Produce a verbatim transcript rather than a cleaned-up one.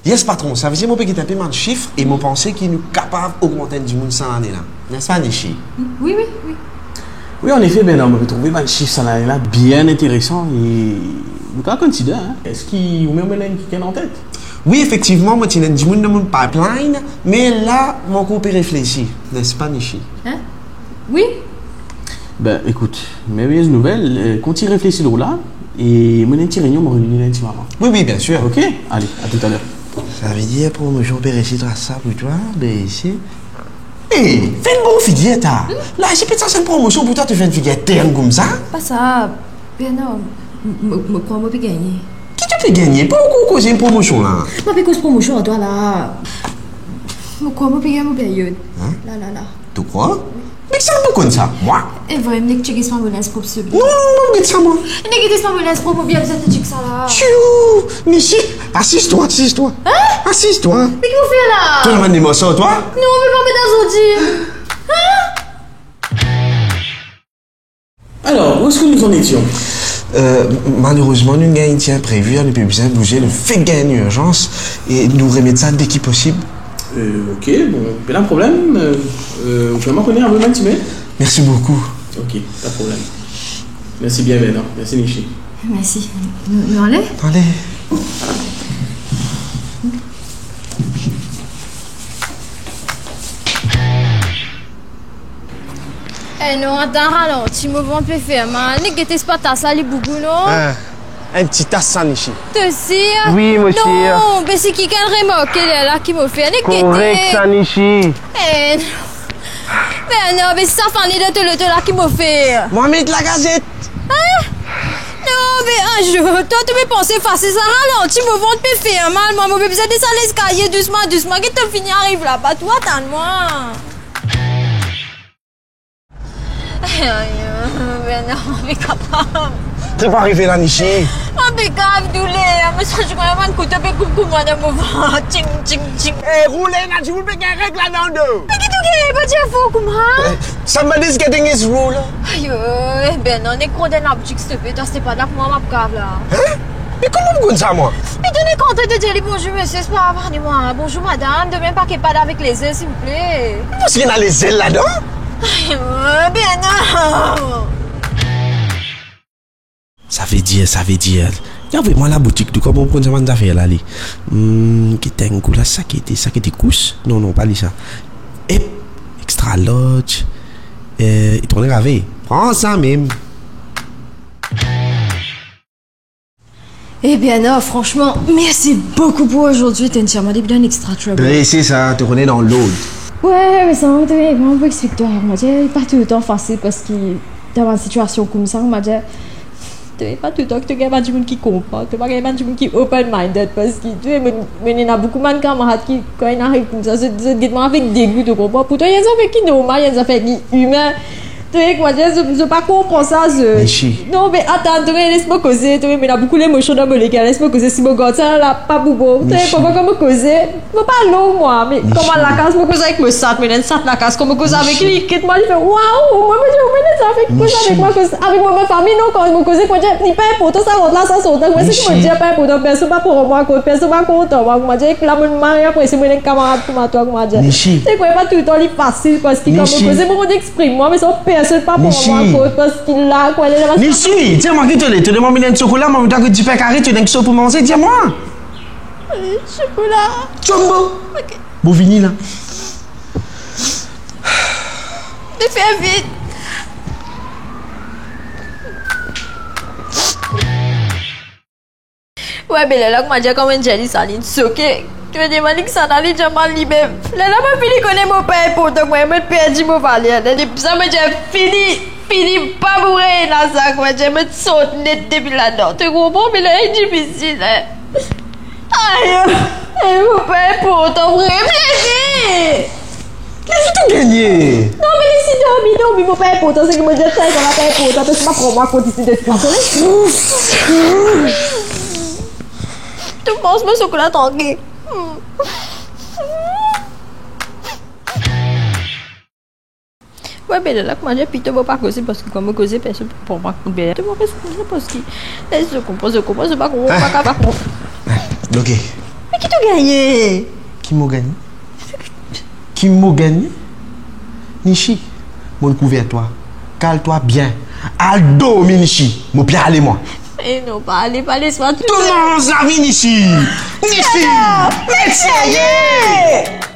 Yes, patron, savedir mo pe get inpe bann sif e mo panse ki nou kapav ogmant enn dimoun sa lane la. Nespa, Nishi? Wi, wi, wi. Wi, anefe, Bernard, mo pe trouve bann sif sa lane la bien interesan e nou kapav konsider, hein. Eski ou mem ena enn kikenn antet? Wi, efektivman, mo ti ena enn dimoun dan mo pipeline, me la, mo ankor pe reflesi, nespa, Nishi? Hein? Wi. Ben, ekout, merveyeuse nouvelle, euh, kontign reflesi lor la, e mo ena enn ti reynion, mo revini dan enn ti moman. Wi, wi, bien sir. Ok? Ale, a toutaler. Savedir promosion pe resi tras sa pou twa, be isi. Eh, fer enn bon figir, ta. Hmm? La, si pe sa, se enn promosion pou twa, to fer enn figir tern koumsa? Pa sa, Bernard, mo, mo, mo krwar mo pe gagne. Ki to pe gagne? Pou ou koz enn promosion la? Mo pe koz promosion ar twa la. Mo krwar mo pe gagne mo peryod. Hein? La, la, la. To krwar? Me ki sa pou konn sa? Mwa? E vre, nek chek espa mo linz prop sebe. Non, non, non, get sa, mwa. Nek get espa mo linz prop, mo bien bizin to chek sa la. Tiou, Nishi, asiz twa, asiz twa. Hein? Asiz twa. Me ki mo fer la? To ena bann demorso, twa? Non, me pa met azordi. Hein? Alors, où est-ce que nous en étions ? Euh, malerezman, nou gagn enn ti inprevi, nou pe bizin bouze, nou fek gagn enn irzans, e nou remet sa deki posib. Euh, ok, bon, pena problem, euh, euh, ou pe anvoy mwa enn ti mail ? Merci beaucoup. Ok, pas de problème. Merci bien, Bernard. Merci, Nishi. Mersi. Nou, nou ale? Ale. Eh non, atann, ralanti, mo vant pe fer mal. Nek get espa tas la, li bougou, non? Hein, enn ti tas sa, Nishi. To sir? Wi, mo sir. Non, be si kikenn remarke lerla ki mo fer, nek gete. Korek sa, Nishi. Eh, non. Be non, be sa fane dan to loto la ki mo fer. Mo met lagazet. Hein? Non, be azour, twa to pe panse fasil sa, ralanti, mo vant pe fer mal, mwa, mo pe bizin desann leskalie dousman, dousman, ki to fini ariv laba, to atann mwa. Ayo, be non, mo pe kapav. Ki pe arive la, Nishi? Mo pe kav douler, mo santi kouma bann kouto pe koup, koup mwa dan mo vant. Ting, ting, ting. Eh, roule, ena dimoun pe gagn reg ladan do. Me ki to gagn, pa dir for kouma? Eh, somebody's getting his ruler. Ayo, eh be non, nek rod enn laboutik, silteple, twa, se pa la pou mwa, mo pe kav la. Hein? Me kouma ou konn sa, mwa? Me to nek antre, to dir li bonzour, misie, se pa, pardon mwa. Bonzour, madam, donn mwa enn pake pad avek lezel, silteple. Paski ena lezel ladan? Ayo, be non. Savedir, savedir, li anvoy mwa laboutik, de kouma pou konn sa bann zafer la, li. Hmm, ki tankou la, sa ki ete, sa ki ete kous? Non, non, pa li sa. Ep, extra large. Eh, li tourn grave. Pran sa mem. Eh bien, non, franchement, merci beaucoup pour aujourd'hui. T'es entièrement libre d'un extra trouble. Bre, se sa, to kone dan lord. Ouais, me sa, to, kouma pou explik twa, mo dir, pa toultan fasil paski dan bann sitiasion koumsa, mo dir, to, pa toultan ki to gagn bann dimoun ki konpran, to pa gagn bann dimoun ki open-minded, paski, to, mo, mo ena boukou bann kamarad ki, kan inn ariv koumsa, zot, zot get mwa avek degou, to konpran? Pourtan, ena zafer ki normal, ena zafer ki imin. To, kouma dir, zot, zot pa konpran sa, zot. Michi. Non, me atann, to, les mo koze, to, mo ena boukou lemosion dan mo leker, les mo koze, si mo gard sa la, pa pou bon. To, Michi. Konpran kan mo koze, mo pa long mwa, me Michi. Kan mo al lakaz, mo koz avek mo sat, mo ena enn sat lakaz, kan mo koz avek Michi. Li, get mwa, li fer, "Waw, mwa, mo dir, mo ena sa avek koz avek Michi. Mwa, koz avek mo, mo fami, non, kan mo koze, mo dir, li pa inportan, sa rant la, sa sort la, mo, seki mo Michi. Dir pa inportan, personn pa pran mwa kont, personn pa kontan mwa, kouma dir, ek la, mo mari apre, si mo ena enn kamarad kouma twa, kouma dir." Michi. Se kwe pa toultan li fasil, paski kan mo Michi. Koze, mo konn exprim mwa, me sa personn pa pran mwa kont, paski la, kwe, la, la, Michi, dir mwa ki to le, to demann mwa enn sokola, mwa, mo dir to dipen kare, to ena enn sokola pou manze, dir mwa. Sokola. Jumbo. Ok. Bon, vini la. Li fer vit. Wi, be lerla, kouma dir, kan mo dir li sa, linn soke. Ki mo dir, mo nek sa la, li dir mwa li mem. Lerla mo fini kone mo pa inportan, mo perdi mo valer. Depi sa, mo dir fini, fini, pa pou reyinn la sa, kouma dir, mo sort net depi ladan. To konpran, be lerla li difisil, en. Ayo, eh, mo pa inportan, vremem. Ki to gagne? Non, me les li dormi, dormi, mo pa inportan, seki mo dir sa, sa pa inportan, to pa pran mwa kont isi de tout fason. To pans mo sokola trankil. Wi, be lerla, kouma dir, pito mo pa koze, paski kan mo koze, personn pa pran mwa kont, be lerla, to mo koze, paski, les zot konpran, zot konpran, zot pa konpran, pa ka pa konpran. Ok. Me Ki to gagne? Ki mo gagne? Ki mo gagne? Nishi, mo kouver twa. Kal twa bien. Al dormi, Nishi. Mo pe ale, mwa. E non, pa ale, pa les mwa tou. To manz lavi, Nishi. Nishi. Met serye.